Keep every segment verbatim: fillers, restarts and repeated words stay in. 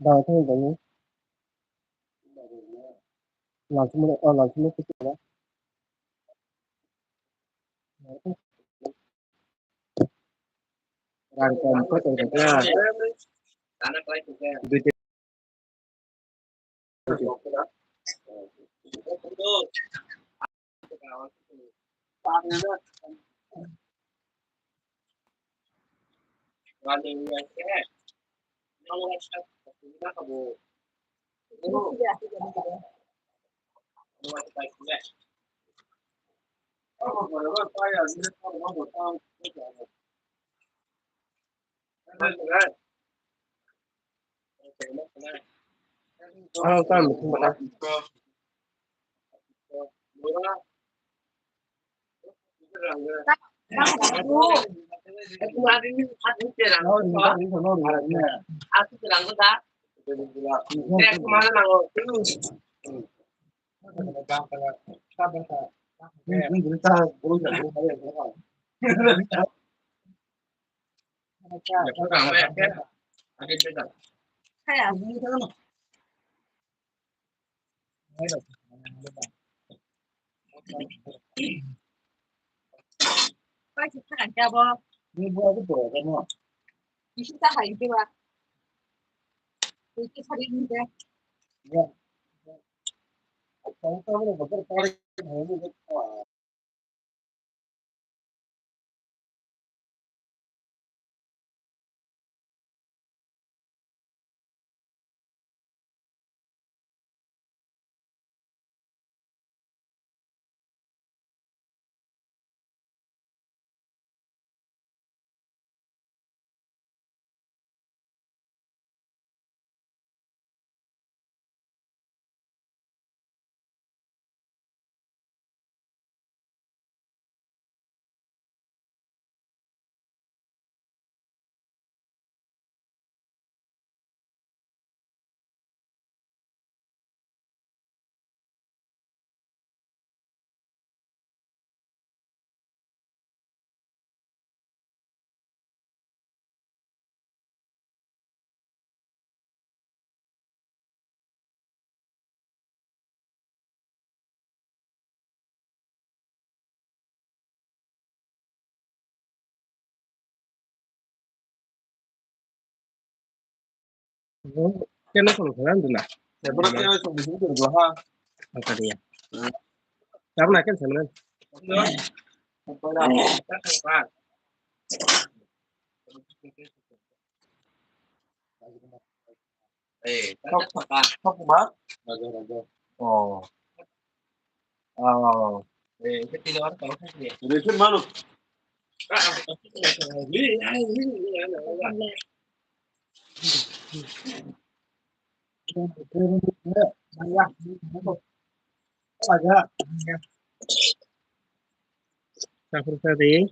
Dawai thani dani. Langsung mana? Oh, langsung mana kita? Rang kom kau tong kau. Dui tiga. Kena song kena duna. Kena song kena duna ha. Angkadiya. Siapa nak kena song? Eh, kok, kok, kok, kok, kok, oh. Oh. Eh, itu tidak ada kalau saya. Ini pun malu. Sapur tadi.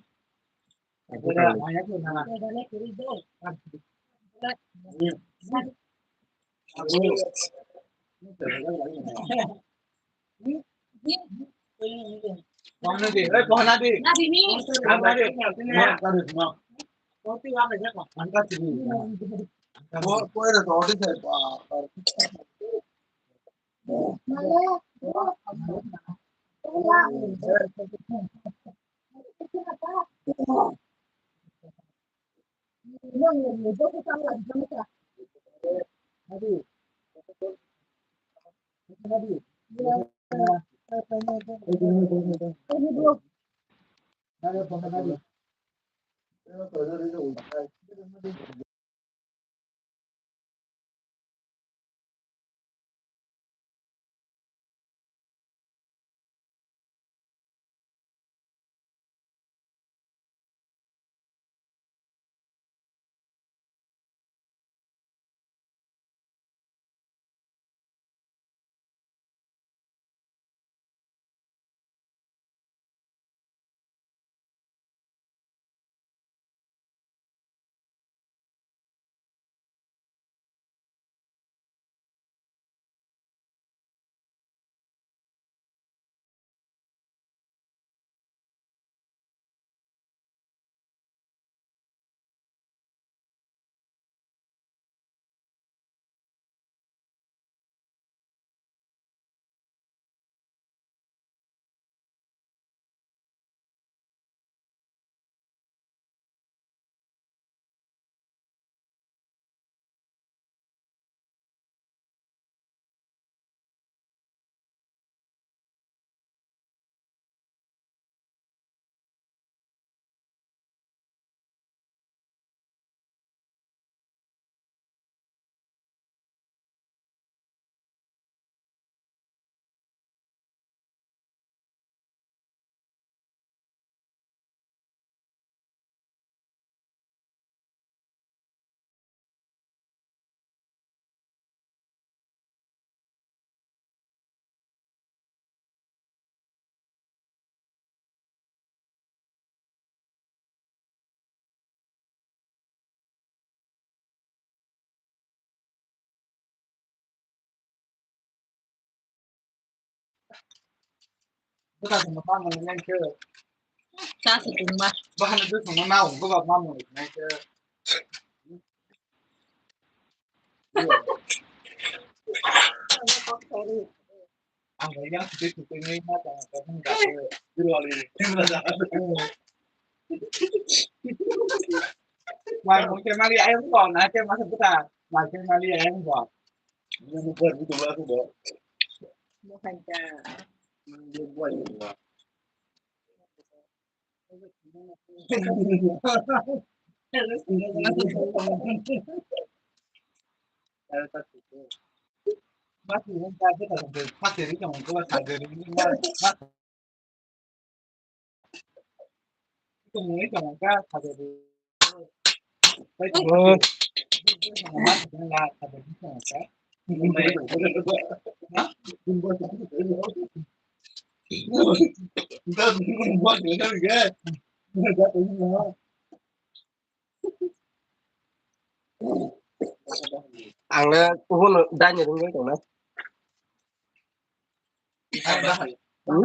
Bwsa songma mamung nai khe. Cha se tongma. Bahano bwsa songma nao, bwsa mamung nai khe. Ang yang sih sih ini mah jangan jangan nggak ada. Di luar ini. Wah, mungkin mali ayam kok, nanti masuk kita. Mungkin mali ayam kok. Ini bukan itu lah tuh, Bang. Bukan dah. Dia buat itu, Bang. Ang le kuhun dani rwngwi tongna. Hmm?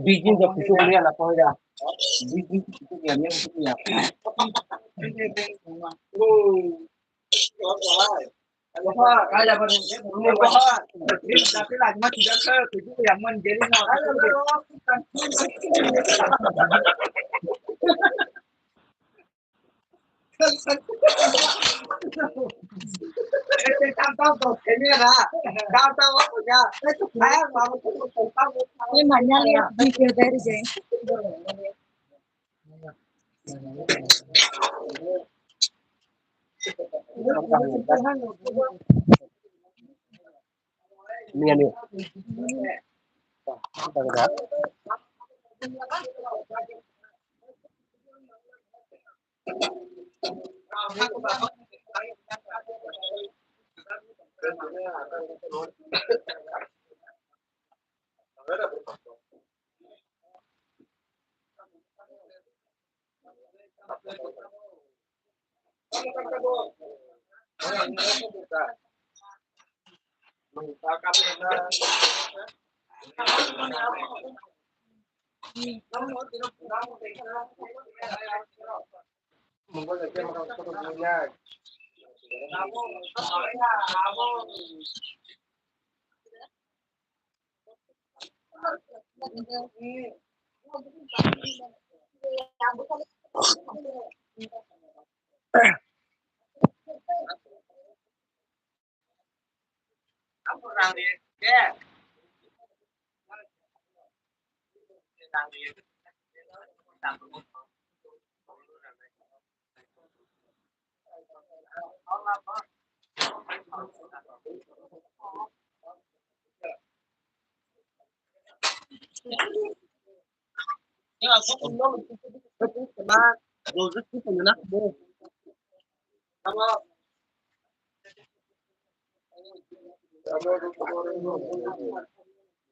Business of social media la pon ya. Business of social media, social media.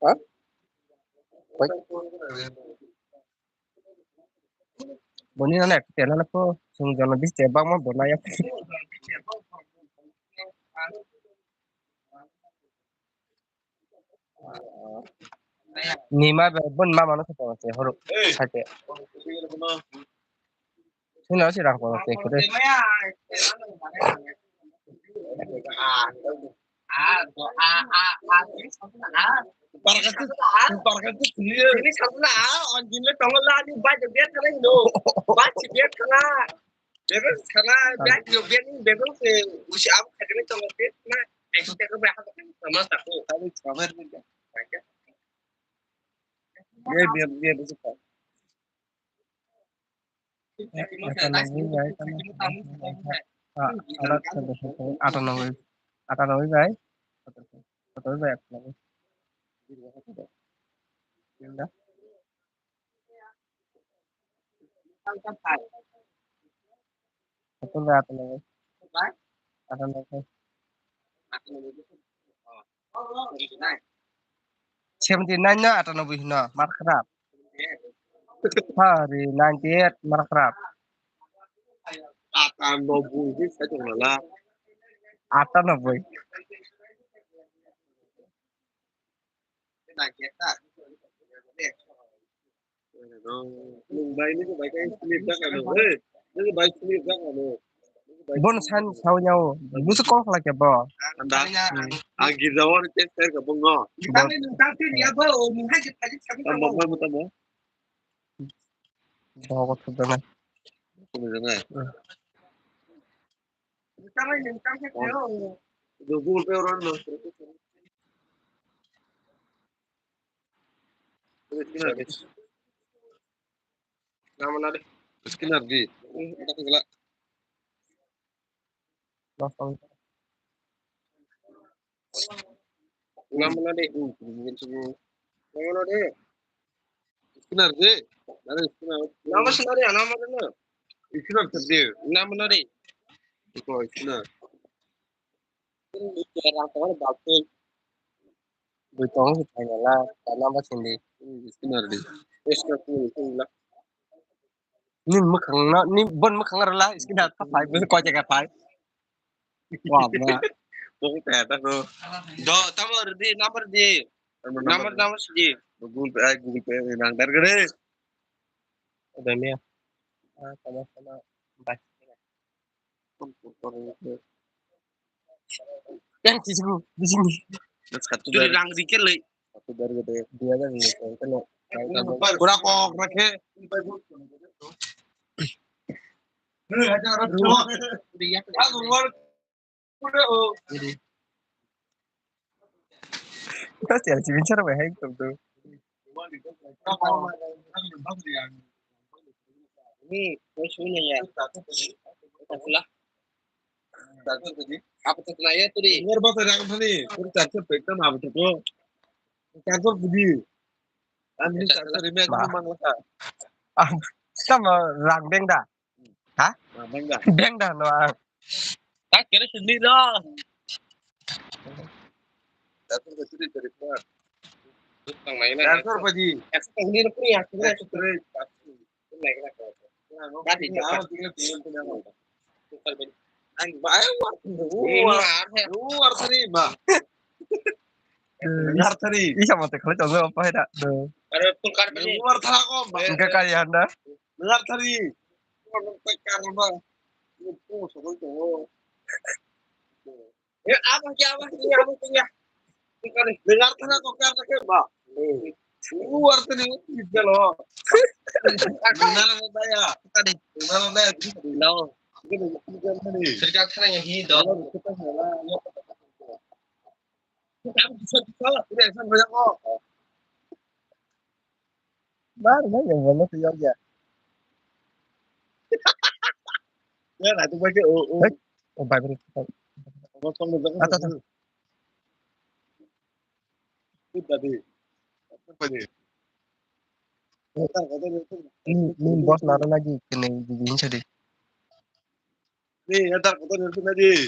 Ha? Wait. Boni nana ekta tela na po, sung jono bis te bang mo bona ya. Ni ma be bon ma mano sa te horo sa te. Sino si rang ko te ko de. Barkasi, barkasi sini. Ini satu lah, anjing le tolong lah, ini baca biar kena ini. Baca biar kena. Biar kena, biar kena, biar kena, biar kena, usia apa kena tolong biar kena. Itu kena berapa kena sama satu. Tadi sama ni. Biar, biar, biar, biar. Atanoboi bai, atanoboi bai, atanoboi bai, atanoboi bai, atanoboi bai, atanoboi. Atanoboi bai, atanoboi. Atanoboi. Seventy nine no atanoboi hino, mar khrap. Sorry, ninety eight, mar khrap. Atanoboi, di sa tong la. Atanoboi. Nwng bai nini bai kai slip jak ano. Hey, nini bai slip jak ano. Bon san sao nyao. Busu kok lagi bo. Anda. Hmm. Agi jawar cek ser ke bongo. Tamo, tamo, tamo. Bawa ko thudana. Thudana. Hmm. Google Pay orang no. Scanner di. Scanner di. Hmm, tak kena. Lapang. Nama na de. Hmm, hmm, hmm. Nama na de. Scanner di. Dari scanner. Nama scanner ya, nama na. Scanner di. Nama na de. Iko scanner. Ini orang tua bagus. Bui tong si thai na la, ta nama sindi. Scanner di. Scanner di. Ni mwkhang no, ni bon mwkhang aro la, scanner ta phai, bui koi jaga phai. Wah, ma. Bung ta ta no. Do, tamo di, number di. Number, number di. Google Pay, ai, Google Pay, nang dar gede. Ada ni. Ah, sama-sama. Bye. Yang sisiku di sini. Satu dari rang dikit lagi. Satu dari gede dia kan ini kan kena. Kurang kok, Rake. Kasi ya, sini cara bahaya gitu tuh. Ini, kau sini ya. Apa lah? Apa tu naya tu di? Dengar bahasa yang tadi, pun cacat pekam apa tu? Cacat budi. Kami cacat ini aku mang lah. Ah, sama rang deng dah. Ha? Rang deng dah. Deng dah no. Tak kira sendiri dah. Cacat budi dari mana? Tang lain lah. Cacat budi. Cacat budi ni punya. Cacat budi. Tadi dapat. Ang ba, ay, war, war, war tadi ba. Dengar tadi. Isa mate khalai tong apa heda? Are tukar beli. War thara ko ba. Enggak kaya anda. Dengar tadi. Tukar ba. Itu sokol tuh. Ya, apa ya, apa ya, apa ya? Dengar tadi kok karena ke ba. War tadi itu lo. Dengar tadi ya. Tadi. Dengar tadi. No. Serga thana ya hi do. Bar na yang mana tu ya ya. Ya na tu baca oh oh. Oh baik. Apa tu? Ini, ini bos naro lagi kena gigi ini jadi. Ni, ya tak kota ni tu tadi.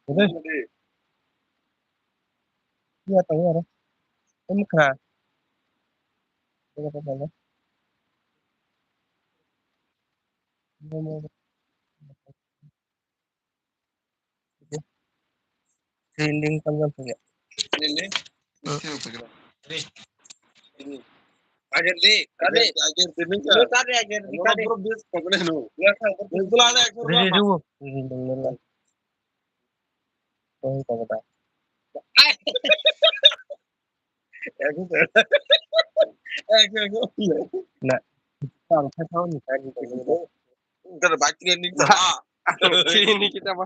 Ini. Iya tahu ada. Ini kah? Ini apa sana? Ini mau. Trending kan kan punya. Trending? Hmm. Ini. Agar di, tadi. Agar di, ini kan? Lu tadi agar di, tadi. Bro, bis, pokoknya no. Ya, kan, bro. Itu ada agar. Trending dulu. Trending dulu. Kung kung ta. Ego ego. Ego ego. Na. Ang kha thau ni kha ni. Kada bak ni ni ta. Ni kita ba.